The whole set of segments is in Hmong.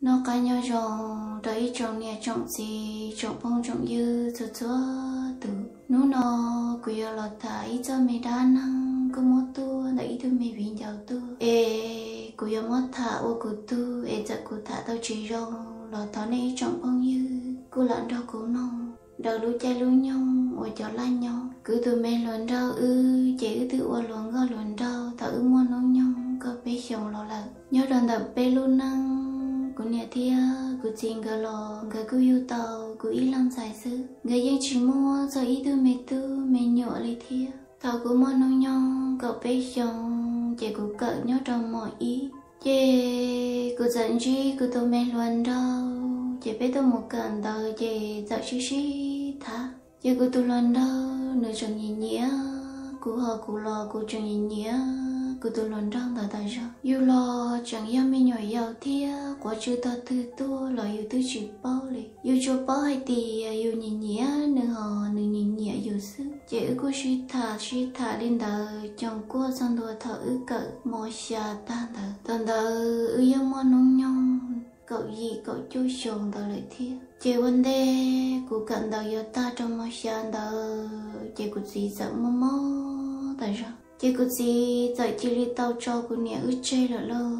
Noj qab nyob zoo rau ib tsoom niam tsoom txiv tsoom phooj tsoom ywg txhua txhua tus. Hnub no kuv yuav los tham ib txoj me dab neeg kuj muab tuaj ntawm ib tug me viv ncaus tuaj, es kuv yuav muab tham ua kuv tug, es txawm kuv tham tau tsis zoo los thov nej ib tsoom phooj ywg kuj lam nrog kuv mloog. Daws lub caij lub nyoog uas cov laj nyob, kuv tus me hluas nraug wb ces wb twb ua hluas nkauj hluas nraug thaum wb muaj hnub nyoog kaum peb xyoos los lawm. Nyob rau ntawm peb lub neej, kuv niam thiab kuv txiv nkawd los nkawd kuj yug tau kuv ib leeg ntxhais xwb, nkawd yeej tsis muaj txog ib tug me tub me nyuam li thiab. Thaum kuv muaj hnub nyoog kaum peb xyoos ces kuv kawm nyob rau mos ib, ces kuv txawm ntsib kuv tus me hluas nraug, ces peb tuaj mus kawm ntawd ces txawm sib sib tham. Ces kuv tus hluas nraug nws tseem nyiam nyiam kuv, ho kuv los kuv tseem nyiam nyiam kuv tus hluas nraug ntawd tas zog. Yus los tseem yog me nyuam yaus thiab quav tsw tog twg tuaj los yus twb tsis paub li. Yus tsuas paub hais tias yus nyiam nyiam nws ho nws nyiam nyiam yus xwb. Ces wb kuj sib tham sib tham li ntawd coos kuaj txog ntua thaum wb kawm mos xya tag ntawd. Thaum ntawd wb yeej muaj hnub nyoog kaum yim kaum cuaj xyoos ntawd lawm thiab. Ces ua ntej kuv kawm ntawv yuav tag rau mos xya ntawd ces kuv txiv txawm muaj mob tas zog. Ces kuv txiv txawm cia li tau tso kuv niam wb tseg lawm lauj.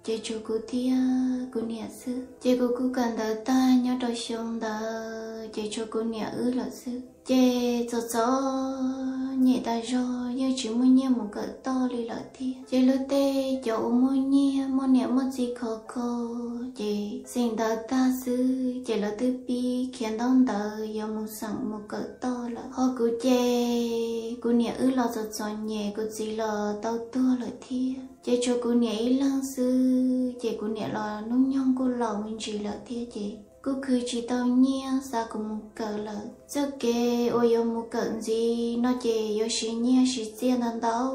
Ces tshuav kuv thiab kuv niam xwb. Ces kuv kuj kawm ntawv tag nyob rau xyoo ntawd ces tshuav kuv niam wb lawm xwb. Ces txom txom nyem tas zog, yeej tsis muaj nyiaj mus kawm toj li lawm thiab. Ces luag tej cov uas muaj nyiaj muaj niam muaj txiv khov kho, ces xeem ntawv tag xwb ces lawv twb pib khiav ntaub ntawv yuav mus xeem mus kawm toj lawm. Ho kuv ces kuv niam wb los txom txom nyem, kuv txiv los tau tuag lawm thiab. Ces tshuav kuv niam ib leeg xwb, ces kuv niam los hnub nyoog kuj laus me ntsis lawm thiab, ces kuj khwv tsis tau nyiaj xa kuv mus kawm lawm. Txoj kev uas yuav mus kawm ntxiv no ces yuav siv nyiaj siv txiaj ntau ntau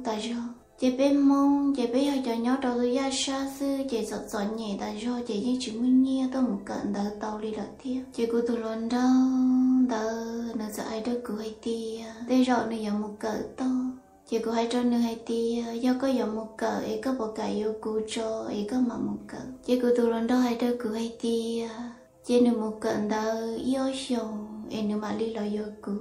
tas zog. Ces peb Hmoob ces peb yog cov nyob rau yaj sab xwb, ces txom txom nyem tas zog ces yeej tsis muaj nyiaj tuaj mus kawm ntawv tau li lawm thiab. Ces kuv tus hluas nraug ntawd nws txawm hais rau kuv hais tias tej zaum nws yuav mus kawm toj. Ces kuv hais rau nws hais tias yog koj yuav mus kawm es koj puas kam yuav kuv tso es koj mam mus kawm? Ces kuv tus hluas nraug hais rau kuv hais tias ces nws mus kawm ntawv ib ob xyoos es nws mam li los yuav kuv,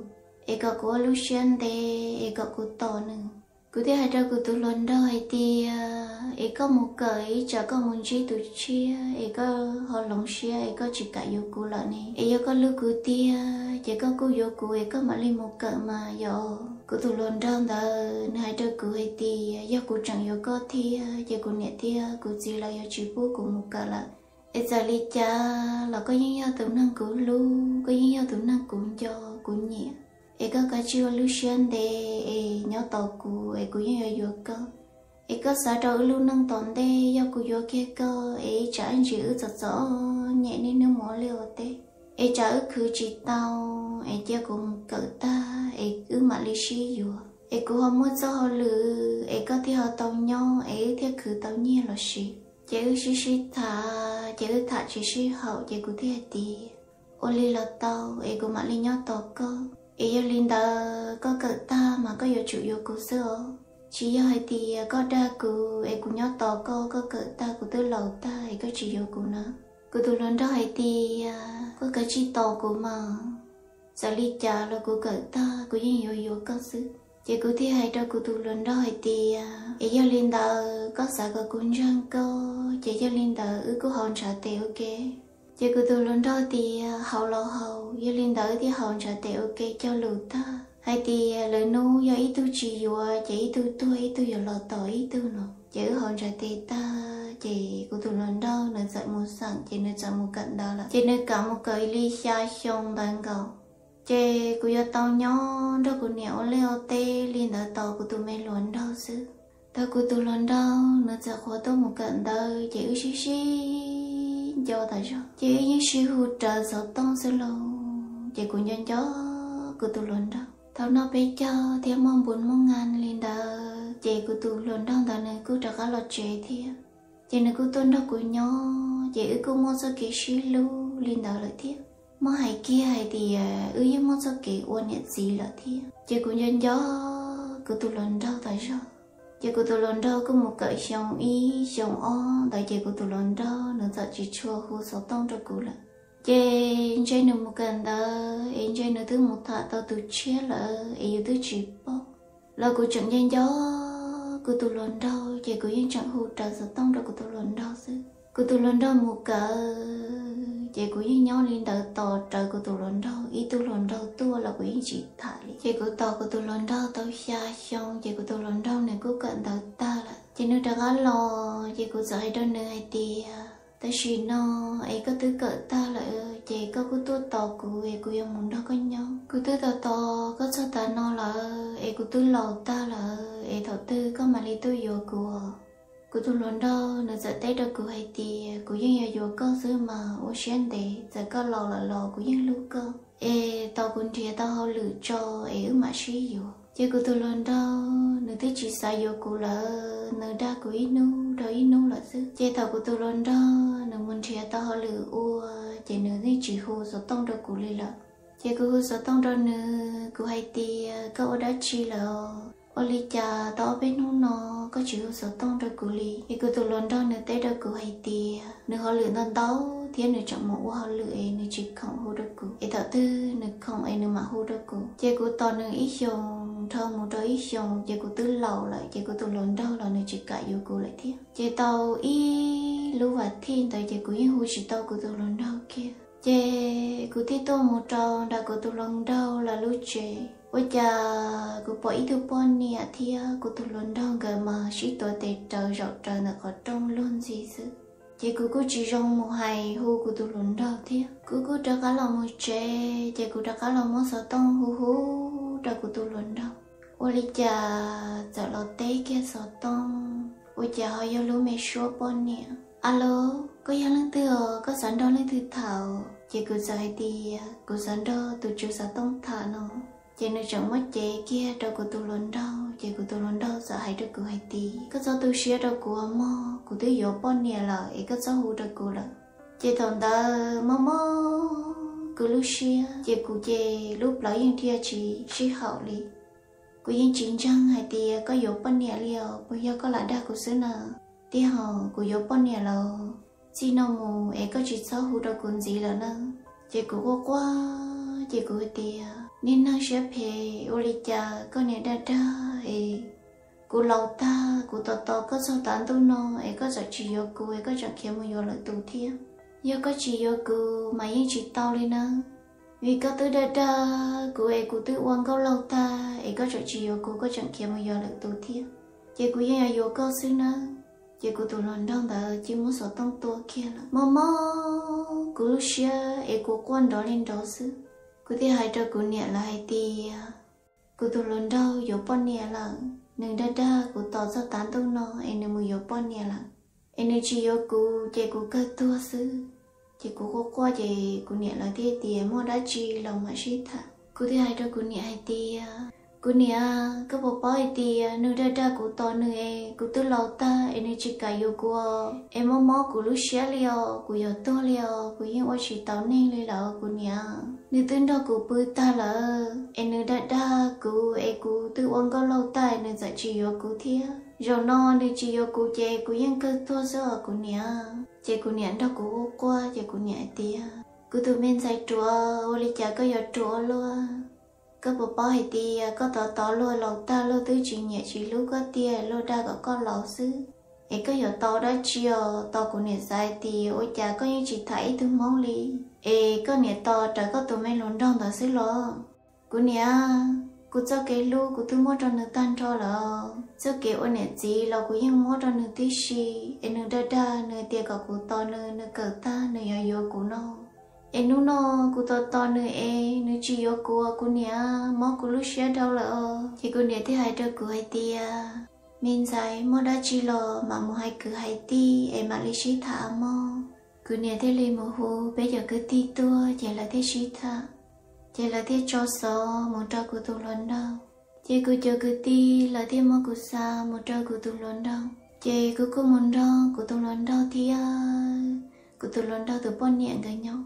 es kom kuv ua lub siab ntev es kom kuv tos nws. Kuv thiaj hais rau kuv tus hluas nraug hais tias es koj mus kawm es ib tsam koj mus ntsib tus tshiab es koj ho hloov siab es koj tsis kam yuav kuv lawm ne, es yog koj hlub kuv tiag ces koj kuj yuav kuv es koj mam li mus kawm mas yom. Kuv tus hluas nraug ntawd nws hais rau kuv hais tias yog kuv tseem yuav koj thiab ces kuv niam thiab kuv txiv lawv yuav tsis pub kuv mus kawm lawm. Es txawm li cas los koj yeej yog tus neeg kuv hlub, koj yeej yog tus neeg kuv nco kuv nyiam. Es koj kav tsij ua lub siab ntev es nyob tos kuv es kuv yeej yuav yuav koj. Es koj xav rau wb lub neej tom ntej, yog kuv yuav kiag koj es ib tsam ib ntsis wb txom txom nyem niaj hnub mus ua liaj ua teb, es tsam wb khwv tsis tau es cia kuv mus kawm tag es wb mam li sib yuav, es kuv ho muaj txoj hauj lwm es koj thiaj ho tau nyob es wb thiaj khwv tau nyiaj los sis. Ces wb sib sib tham ces wb tham tsis sib haum ces kuv thiaj hais tias ua li los tau es kuv mam li nyob tos koj. Es yog li ntawd koj kawm tag mas koj yuav tsum yuav kuv xwb os. Tsis yog hais tias koj dag kuv es kuv nyob tos koj, koj kawm tag kuv twb laus tag es koj tsis yuav kuv na. Kuv tus hluas nraug hais tias koj kav tsij tos kuv mas, txawm li cas los kuv kawm tag kuv yeej yuav yuav koj xwb. Ces kuv thiaj hais rau kuv tus hluas nraug hais tias es yog li ntawd koj xav kom kuv ntseeg koj ces yog li ntawd wb kuj haus ntshav tes ua ke. Ces kuv tus hluas nraug tias haus los haus, yog li ntawd wb thiaj haus ntshav tes ua ke cog lus tag hais tias lwm hnub yog ib tug tsis yuav ces ib tug tuag ib tug yuav los tos ib tug no. Ces wb haus ntshav tes tag ces kuv tus hluas nraug nws txawm mus xeem ces nws txawm mus kawm ntawv lawm. Ces nws kam mus kawm li xya xyoo ntawd nkaus. Ces kuv yuav tau nyob nrog kuv niam ua liaj ua teb li ntawd tos kuv tus me hluas nraug xwb. Thaum kuv tus hluas nraug nws txawm qhuav tuaj mus kawm ntawv ces wb sib sib nco tas zog, ces wb yeej sib hu rawv xov tooj xwb lauj. Ces kuv nco nco kuv tus hluas nraug. Thaum noj peb caug thiab muaj npus Hmoob Nga li ntawd ces kuv tus hluas nraug ntawd nws kuj rov qab los tsev thiab. Ces nws kuj tuaj nrog kuv nyob ces wb kuj muaj txoj kev sib hlub li ntawd lawm thiab. Muab hais kiag hais tias wb yeej muaj txoj kev ua niam txiv lawm thiab. Ces kuv nco nco kuv tus hluas nraug tas zog. Ces kuv tus hluas nraug kuj mus kawm xyoo ib xyoo ob ntawd ces kuv tus hluas nraug nws txawm tsis tshua hu xov tooj rau kuv lawm. Ces ntshe nws mus kawm ntawd es ntshe nws twb mus tham tau tus tshiab lawm es yus twb tsis paub. Los kuv tseem nco nco kuv tus hluas nraug ces kuv yeej tseem hu rawv xov tooj rau kuv tus hluas nraug xwb. Kuv tus hluas nraug mus kawm ces kuv yeej nyob li ntawd tos rawv kuv tus hluas nraug, ib tug hluas nraug tuaj los kuv yeej tsis tham li. Ces kuv tos kuv tus hluas nraug tau xya xyoo ces kuv tus hluas nraug nws kuj kawm ntawv tag lawm ces nws rov qab los ces kuv txawm hais rau nws hais tias, tam sim no es koj twb kawm tag lawm ces koj kuj tuaj tos kuv es kuv yuav mus nrog koj nyob. Kuv twb tos tos koj txog tav no lawm es kuv twb laus tag lawm es thaum twg koj mam li tuaj yuav kuv? Kuv tus hluas nraug nws txawm teb rau kuv hais tias, kuv yeej yuav yuav koj xwb mas, ua siab ntev, txawm koj laus lawm los kuv yeej hlub koj. Es tos kuv nrhiav tau hauj lwm tso es wb mam sib yuav. Ces kuv tus hluas nraug nws twb tsis xav yuav kuv lawm, nws dag kuv ib hnub rau ib hnub lawm xwb. Ces thaum kuv tus hluas nraug nws mus nrhiav tau hauj lwm ua, ces nws yeej tsis hu xov tooj rau kuv li lawm. Ces kuv hu xov tooj rau nws, kuv hais tias, koj ua dab tsi lawm? Ua li cas tau ob peb hnub no koj tsis hu xov tooj rau kuv li? Es kuv tus hluas nraug nws teb rau kuv hais tias, nws hauj lwm ntau ntau thiab nws tseem mus ua hauj lwm es nws tsis khoom hu rau kuv, es thaum twg nws khoom es nws mam hu rau kuv. Ces kuv tos nws ib xyoos dhau mus rau ib xyoos ces kuv twb laus lawm ces kuv tus hluas nraug los nws tsis kam yuav kuv lawm thiab. Ces tau ib lub vas thiv ntawd ces kuv yeej hu tsis tau kuv tus hluas nraug kiag. Ces kuv thiaj tuaj mus rau nram kuv tus hluas nraug lawv lub tsev. Ua cas kuv pom ib tug poj niam thiab kuv tus hluas nraug nkawd mas sib tuav tes rawv zaum rawv ntawm qhov rooj luag ntxhi xwb. Ces kuv kuj tsis zoo mus hais hu kuv tus hluas nraug thiab. Kuv kuj rov qab los mus tsev, ces kuv rov qab los muab xov tooj hu hu rau kuv tus hluas nraug. Ua li cas txawm los teb kiag xov tooj, ua cas ho yog lub me suab poj niam. Alo, koj yog leej twg os? Koj xav nrog leej twg tham? Ces kuv txawm hais tias kuv xav nrog tus tswv xov tooj tham no. Ces nws tseem muab cev kiag rau kuv tus hluas nraug, ces kuv tus hluas nraug txawm hais rau kuv hais tias, koj txhob tu siab rau kuv mog, kuv twb yuav poj niam lawm es koj txhob hu rau kuv lawm. Ces thaum ntawd mob mob kuv lub siab, ces kuv ces lub plawv yeej dhia tsis sib haum li. Kuv yeej tsis ntseeg hais tias koj yuav poj niam li os, puas yog koj lam dag kuv xwb na? Tiag hos, kuv yuav poj niam lawm. Txij no mus es koj tsis txhob hu rau kuv ntxiv lawm na. Ces kuv quaj quaj, ces kuv hais tias, niag neeg siab phem, ua li cas koj niam dag dag es kuv laus tag, kuv tos tos koj txog tav ntuj no es koj txawm tsis yuav kuv es koj tseem khiav mus yuav lwm tus thiab. Yog koj tsis yuav kuv mas yeej tsis tau li na, vim koj twb dag dag kuv es kuv twb ua nkauj laug tag es koj tseem tsis yuav kuv, koj tseem khiav mus yuav lwm tus thiab. Ces kuv yeej yuav yuav koj xwb nawb. Ces kuv tus hluas nraug ntawd cia muab xov tooj tua kiag lawm. Mob mob kuv lub siab es kuv quaj nrov li nrov xwb. Kuv thiaj hais rau kuv niam lawv hais tias, kuv tus hluas nraug yuav poj niam lawm, nws dag dag kuv tos txog tav ntuj no es nws mus yuav poj niam lawm, es nws tsis yuav kuv ces kuv kawg tuag xwb. Ces kuv quaj quaj ces kuv niam lawv thiaj tias, muaj dab tsi los mam sib tham. Kuv thiaj hais rau kuv niam hais tias, kuv niam, koj puas paub hais tias nws dag dag kuv tos nws es kuv twb laus tag es nws tsis kam yuav kuv, es mob mob kuv lub siab li os, kuv yuav tuag li os, kuv yeej ua tsis tau neeg li lawm kuv niam. Nws twb nrog kuv pw tag lawm es nws dag dag kuv es kuv twb ua nkauj laug tag es nws txawm tsis yuav kuv thiab. Zaum no nws tsis yuav kuv ces kuv yeej kawg tuag xwb os kuv niam. Ces kuv niam nrog kuv quaj quaj ces kuv niam hais tias, kuv tus me ntxhais ruam, ua li cas koj yuav ruam ua luaj? Koj puas paub hais tias koj tos tos luag laus tag luag twb tsis nyiam tsis hlub koj tiag, luag dag kom koj laus xwb. Es koj yuav tau dab tsi os? Tos kuv niam xav hais tias ua cas koj yeej tsis tham ib tug hmoob li, es koj niam tos rawv koj tus me hluas nraug ntawd xwb los? Kuv niam, kuv txoj kev hlub kuv twb muab rau nws tag nrho lawm. Txoj kev ua niam txiv los kuv yeej muab rau nws tib si, es nws dag dag nws tias kom kuv tos nws, nws kawm tag nws yuav yuav kuv no. Es hnub no kuv tos tos nws es nws tsis yuav kuv, kuv niam, mob kuv lub siab dhau lawm os. Ces kuv niam thiaj hais rau kuv hais tias, me ntxhais, muaj dab tsi los mam mus hais kwv hais tij es mam li sib tham mog. Kuv niam thiaj li mus hu peb cov kwv tij tuaj ces lawv thiaj sib tham. Ces lawv thiaj tso xov mus rau kuv tus hluas nraug. Ces kuv cov kwv tij lawv thiaj muab kuv xa mus rau kuv tus hluas nraug. Ces kuv kuj mus nrog kuv tus hluas nraug thiab. Kuv tus hluas nraug tus poj niam nkawd nyob.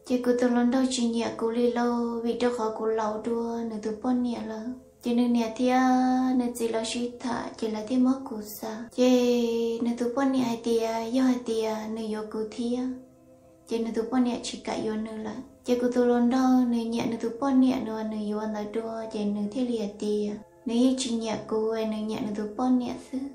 Ces kuv tus hluas nraug tsis nyiam kuv li lauj, vim rau qhov kuv laus dua nws tus poj niam lawm. Ces nws niam thiab nws txiv lawv sib tham ces lawv thiaj muab kuv xa. Ces nws tus poj niam hais tias yog hais tias nws yuav kuv thiab ces nws tus poj niam tsis kam yuav nws lawm. Ces kuv tus hluas nraug nws nyiam nws tus poj niam uas nws yuav ntawd dua, ces nws thiaj li hais tias nws yeej tsis nyiam kuv, nws nyiam nws tus poj niam xwb,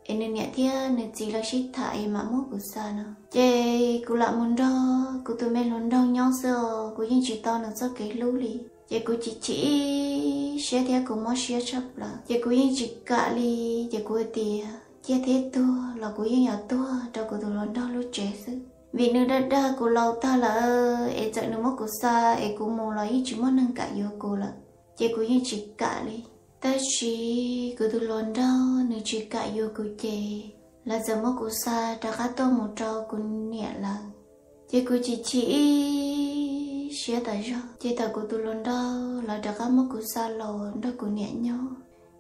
es nws niam thiab nws txiv lawv sib tham es mam muab kuv xa no. Ces kuv lam mus nrog kuv tus me hluas nraug nyob xwb os, kuv yeej tsis tau nws txoj kev hlub li. Ces kuv chim chim ib siab thiab kuv mob siab tshaj plaws, ces kuv yeej tsis kam li. Ces kuv hais tias ciaj thiab tuag los kuv yeej yuav tuag rau kuv tus hluas nraug lub tsev xwb, vim nws dag dag kuv laus tag lawm es txawm nws muab kuv xa es kuv mus los yeej tsis muaj neeg kam yuav kuv lawm, ces kuv yeej tsis kam li. Tab sis kuv tus hluas nraug nws tsis kam yuav kuv ces lawv txawm muab kuv xa rov qab tuaj mus rau kuv niam lawv. Ces kuv chim chim ib siab tas zog, ces thaum kuv tus hluas nraug lawv rov qab muab kuv xa los nrog kuv niam nyob,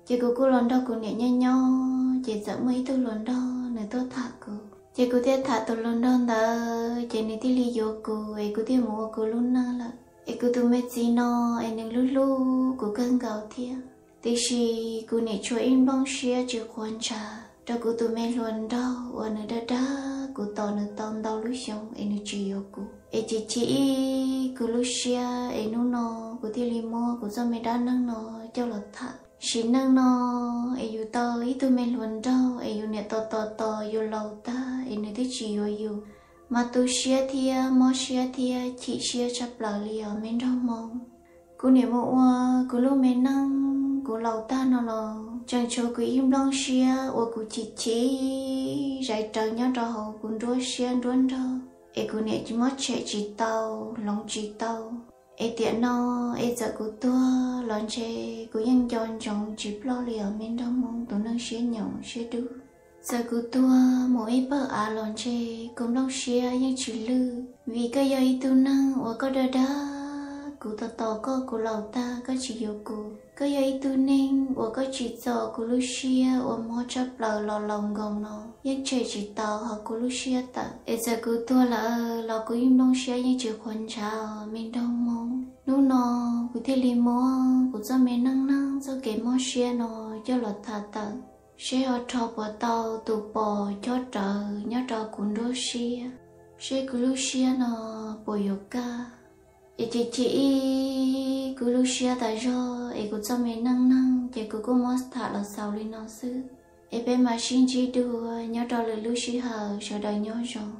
ces kuv kuj los nrog kuv niam nyob nyob, ces txawm muaj ib tug hluas nraug nws tuaj tham kuv, ces kuv thiaj tham tus hluas nraug ntawd, ces nws thiaj li yuav kuv es kuv thiaj mus ua kuv lub neej lawm. Es kuv tus me txiv no es nws hlub hlub kuv kawg nkaus thiab, tiam sis kuv niam tshuav ib nplooj siab tsis qhuav ntshav rau kuv tus me hluas nraug uas nws dag dag kuv tos nws tau ntau lub xyoo es nws tsis yuav kuv. Es chim chim ib kuv lub siab es hnub no kuv thiaj li muab kuv txoj me dab neeg no coj los tham. Sim neej no es yus tau ib tug me hluas nraug es yus niam tos tos tos yus laus tag es nws twb tsis yuav yus, mas tu siab thiab mob siab thiab chim siab tshaj plaws li os me nraug Hmoob. Kuv niam mus ua kuv lub me neej, kuv laus tag no los tseem tshuav kuv ib nplooj siab uas kuv chim chim zais rawv nyob rau hauv kuv nruab siab nruab nrog, es kuv niam tsis muab tshem tsis tau, hloov tsis tau. Es tiam no es txawm kuv tuag los ntshe kuv yeej nco ntsoov tsis ploj li os me nraug Hmoob tus neeg siab nyoos siab dub. Txawm kuv tuag mus ib pawg av los ntshe kuv nplooj siab yeej tsis lwj, vim koj yog ib tug neeg uas koj dag dag kuv tos tos koj, kuv laus tag koj tsis yuav kuv. Koj yog ib tug neeg uas koj tsim txom kuv lub siab uas mob tshaj plaws los laus nkoos no yeej tshem tsis tau hauv kuv lub siab tawm. Es txawm kuv tuag lawm los kuv ib nplooj siab yeej tsis qhuav ntshav os me nraug Hmoob. Hnub no kuv thiaj li muab kuv txoj me neej neeg txoj kev mob siab no coj los tham tawm, seb ho rho puas tau tus pos chob rawv nyob rau kuv nruab siab, seb kuv lub siab no puas yuav kaj. Es chim chim ib kuv lub siab tas zog es kuv txoj me neej neeg ces kuv kuj muab tham los xaus li no xwb. Es peb mam sib ntsib dua nyob rau lwm lub sij hawm, sawv daws nyob zoo.